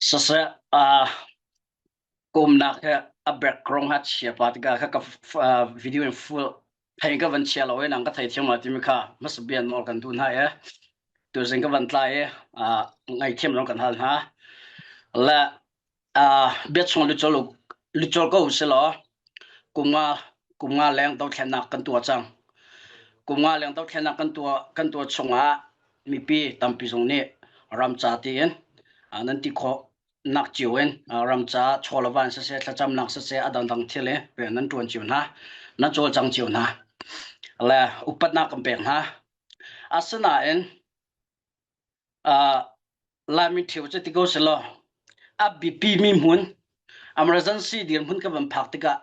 Siseh, uh, kumnak he a background ha chia pa tikah kha ka video in full thei ka van chia lo i nang ka thei thiam ma timi kha hmasa bian nawl kan duh hna e tuzing ka van tlai i ngaithiam zong kan hal hna le bia chung lucol lucol ko usilaw kumnga kumnga leng dothlennak kan tuah cang kumnga leng dothlennak kan tuah kan tuah chungah mipi tampi zong nih ram ca tiin nan ti khawh nak cio in ram ca chawlava in siseh thlacamnak siseh a dangdang thil i rian nan ṭuan cio hna nan cawlcang cio hna le upatnak kan pek hna asinain Laimi ṭhio cu ti ko selaw a biapi mi hmun emergency dirhmun ka van phak tikah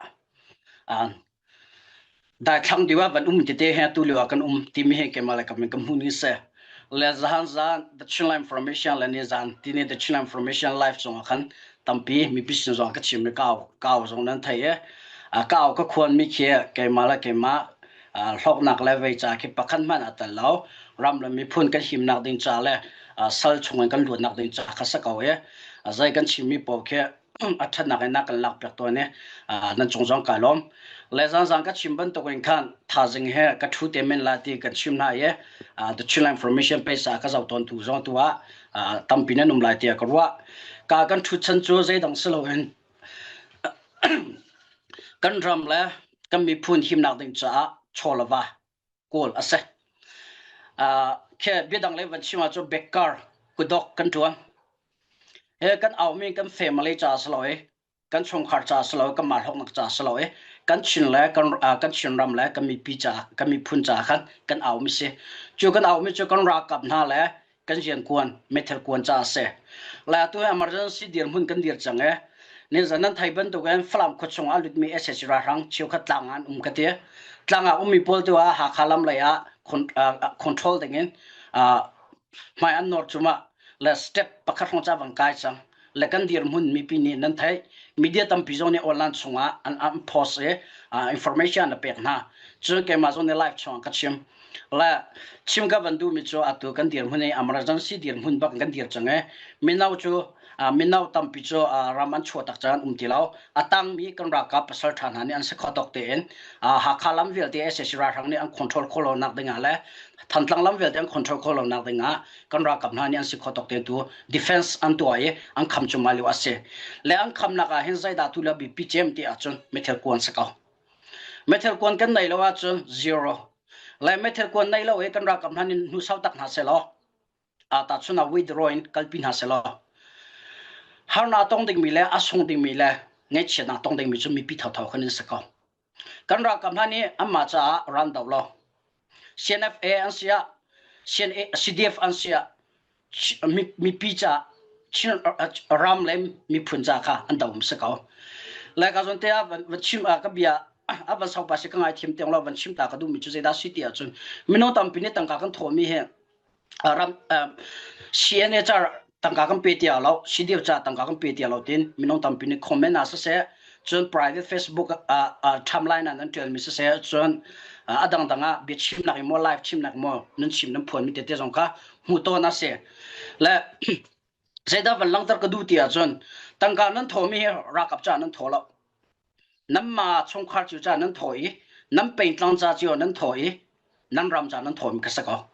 daithlang deuh ah van um tete he atu lio ah kan um timi he keimah le kam in ka hmuh ni si. Le zahan zan The Chinland Information le ni zan tini The Chinland Information live zong ah khan tampi mipi sin zong ka chim i kau kau zong nan thei i kau ka khuan mi khi keimah le keimah hlawknak le vei ca khi pakhat hmanh a tel lo. Ram le miphun kan himnak ding ca le sal chungin kan luatnak ding ca kha si ko i zei kan chimmi paoh khi a ṭhatnak in na kan lakpiak tawn i nan cung zong kai lawm. Le zanzang ka chim bantukin khan thazing he ka ṭhu te men la ti kan chim hna i the Chinland Information page ah ka zoh tawn tu zong tu ah tampi nan um lai tiah ka ruah. Ka kan ṭhut chan cu zeidang si loin kan ram le kan miphun himnak ding caah chaw le va kawl a si. Khi biadang lei van chim ahcun bekkar kudok kan ṭuan. He kan aumi kan family ca si lo i kan chungkhar ca si lo i kanmah hlawknak ca si lo i kan Chin le kan kan Chinram le kan mipi ca kan miphun ca khan kan aumi si. Cu kan aumi cu kan ralkap hna le kan riankuan meithal kuan ca a si. Lai atu hi emergency dirhmun kan dir cang i nizan nan thei bantukin Falam khua chung ah lutmi SAC ralhrang cheukhat tlang ah an um ka ti. Tlang ah ummi pawl tu ah Hakha lam lei ah control ding in hmai an nawr cumah le step pakhat hrawng ca van kai cang le kan dirhmun mipi nih nan theih media tampi zong nih online chungah an an post i information a pek hna cun keimah zong nih live chungah ka chim le chim ka van duhmi cu atu kan dirhmun i emergency dirhmun bak kan dir cang i mino cu mino tampi cu ram an chuah tak caan um ti lo a tangmi kan ralkap pasal ṭha hna nih an si kho tawk tein Hakha lam vialte SAC ralhrang nih an control khawh lo nak ding ah le Thantlang lam vialte an control khawh lo nak ding ah kan ralkap hna nih an si kho tawk tein tu defense an tuah i an kham cuahmah lio a si. Le an khamnak ah hin zeidah tu le bipi cem ti ahcun meithal kuan si ko. Meithal kuan kan nei lo ahcun zero. Le meithal kuan nei lo i kan ralkap hna nih hnu sau tak hna selaw tahchun ah withdraw in kalpi hna selaw harnak tong dingmi le a sung dingmi le ngaihchiatnak tong dingmi cu mipi thotho khan in si ko. Kan ralkap hna nih anmah caah ran do lo. CNFA an si ah, CNA, CDF an si ah, mipi caah Chin ram le miphun ca kha an do si ko. Lai ka zawn te ah van chim ka bia a van sau pa si ka ngai thiam tiang lo van chim ta ka duhmi cu zeidah si ti ahcun mino tampi nih tangka kan thawhmi hi ram CNA ca tangka kan pe tia lo CDF ca tangka kan pe tia lo tin minung tampi nih comment ah siseh cun private Facebook timeline ah nan tial mi siseh cun a dangdang ah bia chimnak in maw live chimnak maw nan chim nan phuan mi tete zong kha hmu tawn a si le zeidah van langhter ka duh ti ahcun tangka nan thawmi hi ralkap ca nan thaw lo Nanmah chungkhar cio ca nan thaw i nan pengtlang ca cio nan thaw i nan ram ca nan thawmi kha si ko.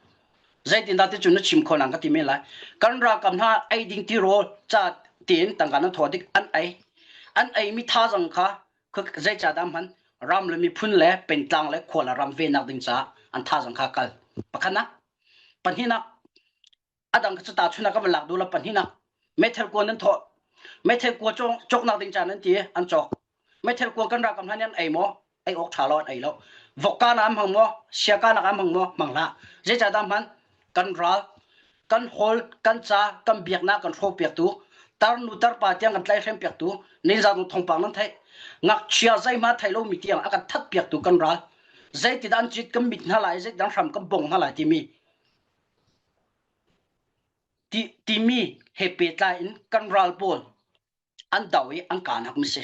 Zeitindah ti cu na chim kho nang ka ti men lai. Kan ralkap hna ei ding tirawl ca tiin tangka nan thaw dik an ei. An eimi thazang kha zeicahdah hman ram le miphun le pengtlang le khua le ram venak ding caah an thazang kha kal. Pakhatnak. Pahnihnak. A dang cu ta chun ah ka van lak duh lo pahnihnak meithal kuan nan thawh meithal kua cawknak ding ca nan ti an cawk meithal kua kan ralkap hna nih an ei maw ei awk ṭha lo an ei lo vokka na am hmang maw siaka na am hmang maw hmang hlah zeicahdah hman kan ral kan hawl kan ca kan biaknak kan hrawh piaktu tarnu tarpa tiang kan tlaihrem piaktu ninzat thongpang nan theih ngakchia zeihma thei lomi tiang a kan that piaktu kan ral zeitindah an cit kan mit hna lai zeitindah hram kan bong hna lai timi timi he pehtlai in kan ral pawl an do i an kahnak mi si.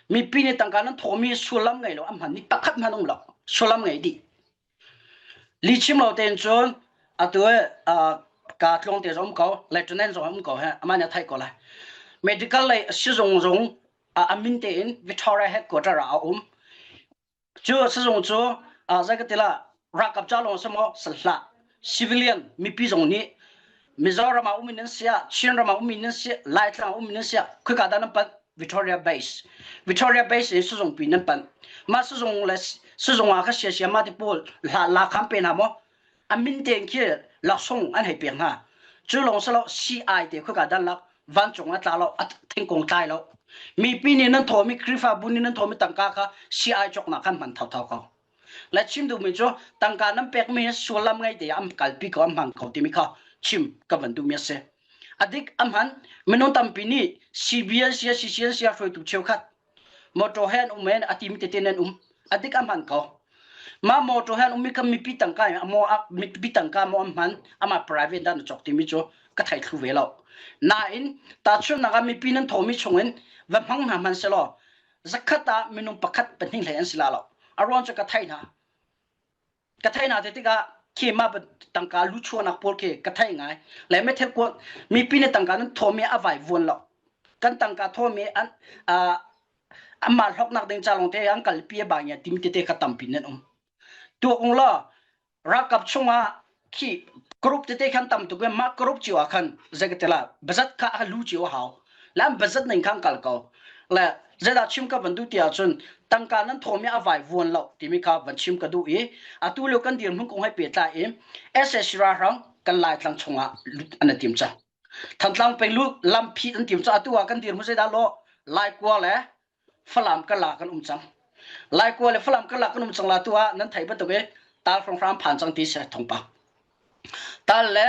Mipi nih tangka nan thawhmi sullam ngei lo an hman ni pakhat hmanh um lo sullam ngei dih. Lihchim lo tein cun atu ka tlawng te zong um ko lieutenant zong um ko he amah nih a theih ko lai. Medical lei sizung zung a min tein Victoria headquarter ah a um. Cu sizung cu zei ka ti la ralkap ca lawng si maw si hlah. Civilian mipi zong nih Mizoram ah um in nan siah, Chinram ah um in nan siah, Laitlang ah um in nan siah, khoika dah nan panh? Victoria Base. Victoria Base in sizungpi nan panh. Mah sizung le sizung ah kha sia ma ti pawl hla la kham pe hna maw? A min tein khi laksawng an hei pek hna. Cu lawng si lo CI te khoika dah lak vancung ah tla lo, a thingkung tlai lo. Mipi nih nan thawmi Khrihfabu nih nan thawmi tangka kha CI cawknak khan hman thotho ko. Le chim duhmi cu tangka nan pekmi hi sullam ngei te an kalpi ko an hmang ko timi kha chim ka van duhmi a si. A dik a hman minung tampi nih CBN sia CCN sia hruaitu cheukhat motor he an um en a timi tete nan um a dik a hman ko. Mah motor he an ummi kha mipi tangka in maw mipi tangka maw an hman amah private dah na cawk timi cu ka thei thlu ve lo. Nain tahchunhnak ah mipi nan thawmi chungin va hmang hna hmanh selaw zakhat ah minung pakhat pahnih hlei an si la lo a ruang cu ka thei hna ka thei hna te tikah khi mah tangka lu chuahnak pawl khi ka thei ngai le methel kuat mipi nih tangka nan thawmi a vai vuan lo kan tangka thawmi an amah hloknak ding ca lawng te an kalpi a ba ngia tim tete kha tampi nan um tuak ung law ralkap chungah khi group tete khan tam tuk mah group cio ah khan zeikatela bazat kha a lu cio a hau lam bazat ning khan kal ko le zeidah chim ka van duh ti ahcun tangka nan thawmi a vai vuan lo timi kha van chim ka duh i atu lio kan dirhmun kong he pehtlai i SSC ralhrang kan Laitlang chungah lut an i tim cang Thantlang peng lu lamphih an tim cang atu ah kan dirhmun zeidah lo Laikua le Falam karlak kan um cang. Laikua le Falam karlak kan um cang la tu ah nan thei bantuk i tal hrawnghrang phan cang ti si thawngpang. Tal le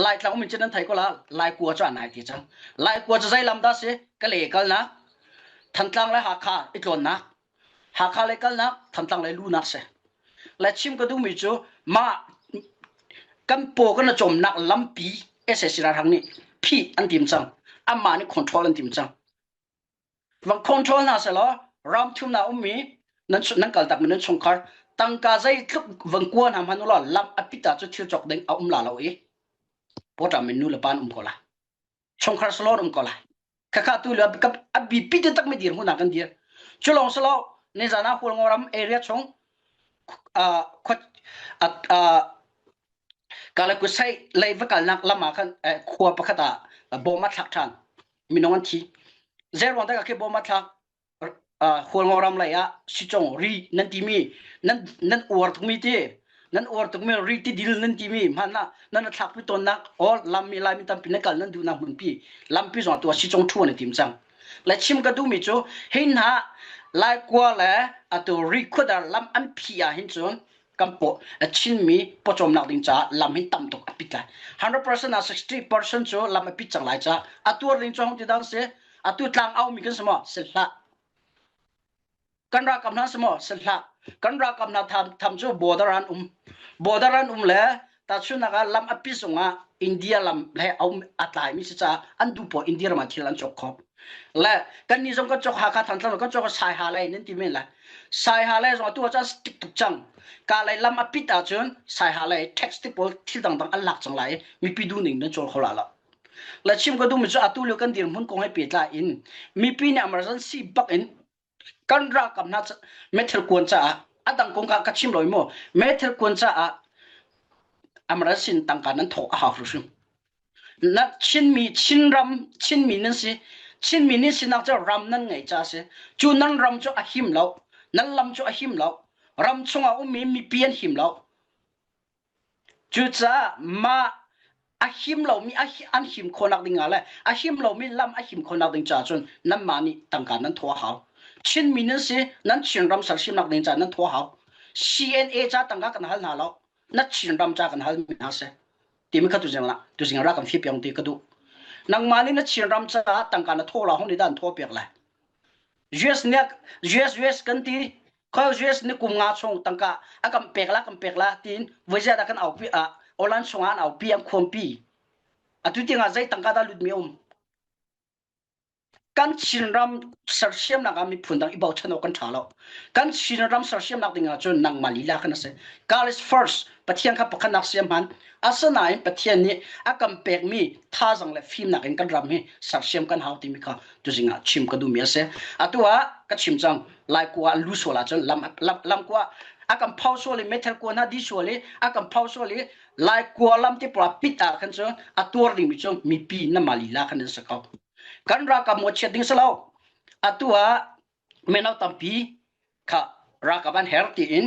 Laitlang um in cun nan thei ko la Laikua cu a nai ti cang. Laikua cu zei lam dah si? Kale kalnak, Thantlang le Hakha i tlawnnak, Hakha le kalnak, Thantlang le lunak si. Le chim ka duhmi cu mah kan paw kan cawmnak lampi SAC ralhrang nih phih an tim cang. Amah nih control an tim cang. Van control hna sehlaw ram thumnak ummi nan nan kal takmi nan chungkhar tangka zeitluk van kua hna hmanh ulaw lam a pit ah cu thil cawk ding a um la lo i pawṭam in nu le pa an um ko lai chungkhar salon um ko lai khakha tu le a bipi te takmi dirhmun ah kan dir cu lawng selaw nizan ah Hualngo ram area chung Kalakusai lei va kalnak lam ah khan khua pakhat ah bom a thlak ṭhan. Minung an thi. Zeiruang dah khi bom a thlak Hualngo ram lei ah sicong ri nan timi nan nan uar tukmi ti nan uar tukmi ri tidil nan timi hman ah nan thlak pi tawnnak all lammi laimi tampi na kal nan duhnak hmunpi lampi zong tu sicong thu an i tim cang. Le chim ka duhmi cu hi hna Laikua le atu ri khuadar lam an phi ah hin cun kan paw Chinmi pawcawmnak ding caah lam hi tam tuk a pit lai 100% ah 60% cu lam a pit cang lai caah a tuar ding cu hong ti dang si atu tlang au mi kan si maw si hlah kan ralkap hna si maw si hlah kan ralkap hna tham tham cu border an um border an um le tahchunhnak ah lam a pi zongah India lam he a um a tlai mi si caah an duh poah India ram ah thil an cawk kho le kan nih zong kan cawk Hakha Thantlang kan cawk Saiha lei nan ti men lai Saiha lei zong atu ah cun stick tuk cang ka lei lam a pit ahcun Saiha lei tax ti pawl thil dangdang an lak cang lai i mipi duh ning nan cawl kho la lo le chim ka duhmi cu atu lio kan dirhmun kong he pehtlai in mipi nih emergency bak in kan ralkap hna meithal kuan caah a dang kong ka ka chim lo mu meithal kuan caah emergency tangka nan thawk a hau hrimhrim na Chinmi Chinram Chinmi nan si Chinmi nan sinak cu ram nan ngei ca si cu nan ram cu a him lo nan lam cu a him lo ram chungah ummi mipi an him lo Cucaah mah a him lomi an him khawhnak ding ah le a him lomi lam a him khawhnak ding caah cun nanmah nih tangka nan thawh a hau. Chinmi nan si, nan Chinram sersiamnak ding caah nan thawh a hau. CNA ca tangka kan hal hna lo, na Chinram ca kan halmi hna si. Timi kha tuzing lah, tuzing ra kan fi piang ti ka duh. Nangmah nih na Chinram caah tangka na thawh la hong nih dah an thawh piak lai. US nih US US kan ti khoi US ni kum nga chung tangka a kan pek la kan pek la tiin voi ziah dah kan aupi a online chungah an aupi an khuampi atu tiangah zei tangka dah lut mi um kan Chinram sersiamnak ah miphun dang i bochan awk kan ṭha lo kan Chinram sersiamnak ding ah cun nangmah lila kan si God is first. Pathian kha pakhatnak siam hman. Asinain Pathian nih a kan pekmi thazang le fimnak in kan ram hi sersiam kan hau timi kha tuzing ah chim ka duhmi a si. Atu ah ka chim cang Laikua an lu sual ahcun lam lam lamkua a kan phau sual i meithal kua hna di sual i a kan phau sual i Laikua lam te pawl pit ah khan cun a tuar dingmi cu mipi na mah lila khan an si ko. Kan ralkap mawchiat ding si lo. Atu ah mino tampi kha ralkap an her tiin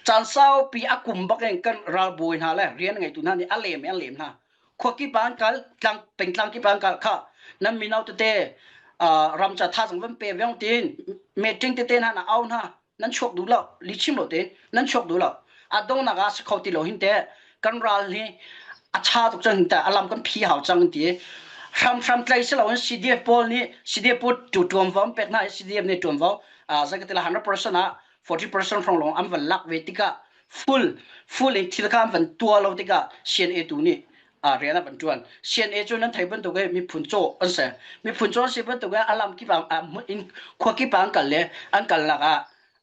caan saupi a kum bak in kan ralbawi hna le rian ngeitu hna nih a lem an lem hna. Khua kip ah an kal, tlang pengtlang kip ah an kal kha nan mino tete ram ca thazang van pe viang tiin meeting tete hna na au hna nan chuak duh lo li chim lo te nan chuak duh lo a dongnak ah si kho ti lo hin te kan ral hi a cha tuk cang hin te alam kan phi hau cang ti hramhram tlai si lo in CDF pawl nih CDF pawl tu tuamvo an pek hna i CDF nih tuamvo zakatila 100% ah 40% hrawng lawng an van lak ve tikah full full in thil kha an van tua lo tikah CNA tu nih rian a van ṭuan. CNA cu nan thei bantuk i miphun caw an si. Miphun caw an si bantuk i a lam kip ah in khua kip ah an kal le an kalnak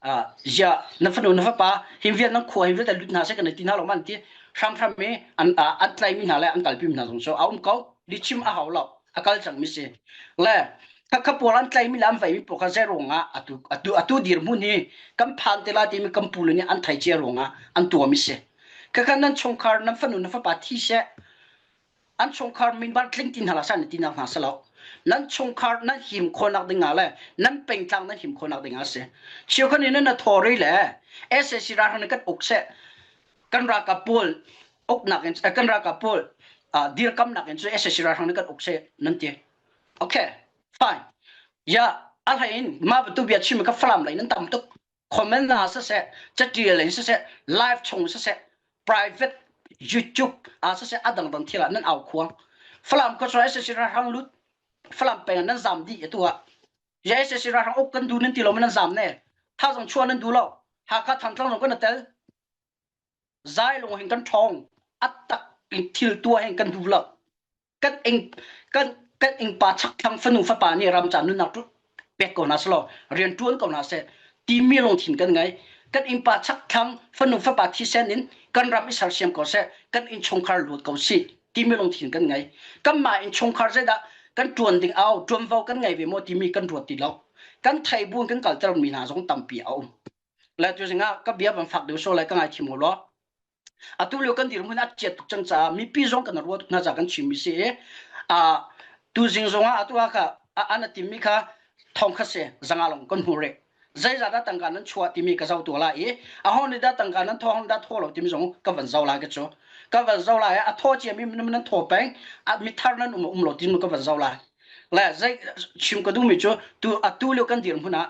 ah ziah na fanu na fapa hin vial nan khua hin vialte lut hna seh kan ti hna lo man ti hramhram i an an tlaimi hna le an kalpi hna zong cu a um ko lichim a hau lo a kal cangmi si le khakha pawl an tlaimi le an veimi pawl kha zei ruangah atu atu atu dirhmun hi kan phan te la timi kan pu le nih an thei cia ruangah an tuami si Khakha nan chungkhar nan fanu nan fapa thi seh an chungkhar minbar tling ti hna la san ti nak hna selo nan chungkhar nan him khawnak ding ah le nan pengtlang nan him khawnak ding ah si chiokhan in na thori le SAC ralhrang kan uk seh kan ralkap pawl uknak in kan ralkap pawl dirkamnak in cu SAC ralhrang kan uk seh nan ti okay fine ya a hlei in ma tu bia chim ka falam lei nan tam tuk comment hna siseh catial in siseh live chung siseh private youtube ah siseh a dangdang thil ah nan au khuang Falam khua chung SSC ralhrang lut Falam peng nan zam dih atu ah ya SSC ralhrang uk kan du nan ti lo nan zam ne thazang chuah nan du lo Hakha Thantlang zong kan tel zai lung hin kan ṭhawng a tak in thil tua hin kan du lo kan ing kan kan ingpa chakthlang fanu fapa nih ram ca nunnak tu pek ko hna selaw rian ṭuan ko hna seh timi lungthin kan ngei kan innpa chakthlang fanu fapa thisen in kan ram i sersiam ko seh kan innchungkhar luat ko sih timi lungthin kan ngei kanmah innchungkhar zeidah kan ṭuan ding au ṭuanvo kan ngei ve maw timi kan ruat ti lo kan thei buin kan kalter mi hna zong tampi a um le tu zingah ka bia van fak deuh so lai ka ngai thiam law Atu lio kan dirhmun a chiat tuk cang caah mipi zong kan ruat tuk hna caah kan chimmi si i tuzing zong ah atu ah kha an a timmi kha thong kha si zanga long kan hmu rih zeizah dah tangka nan chuah timi ka zoh tu lai i aho nih dah tangka nan thaw dah thaw lo timi zong ka van zoh lai ka cu ka van zoh lai a thaw ciami nan thaw peng mithar nan um um lo timi ka van zoh lai le zei chim ka duhmi cu tu atu lio kan dirhmun ah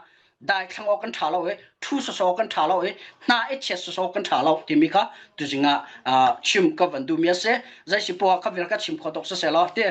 daithlang awk kan ṭha lo i ṭhu sawsawh kan ṭha lo i hna i chiat sawsawh kan ṭha lo timi kha tuzing ah chim ka van duhmi a si. Zei si poah kha vial ka chim kho tuk siseh law ti.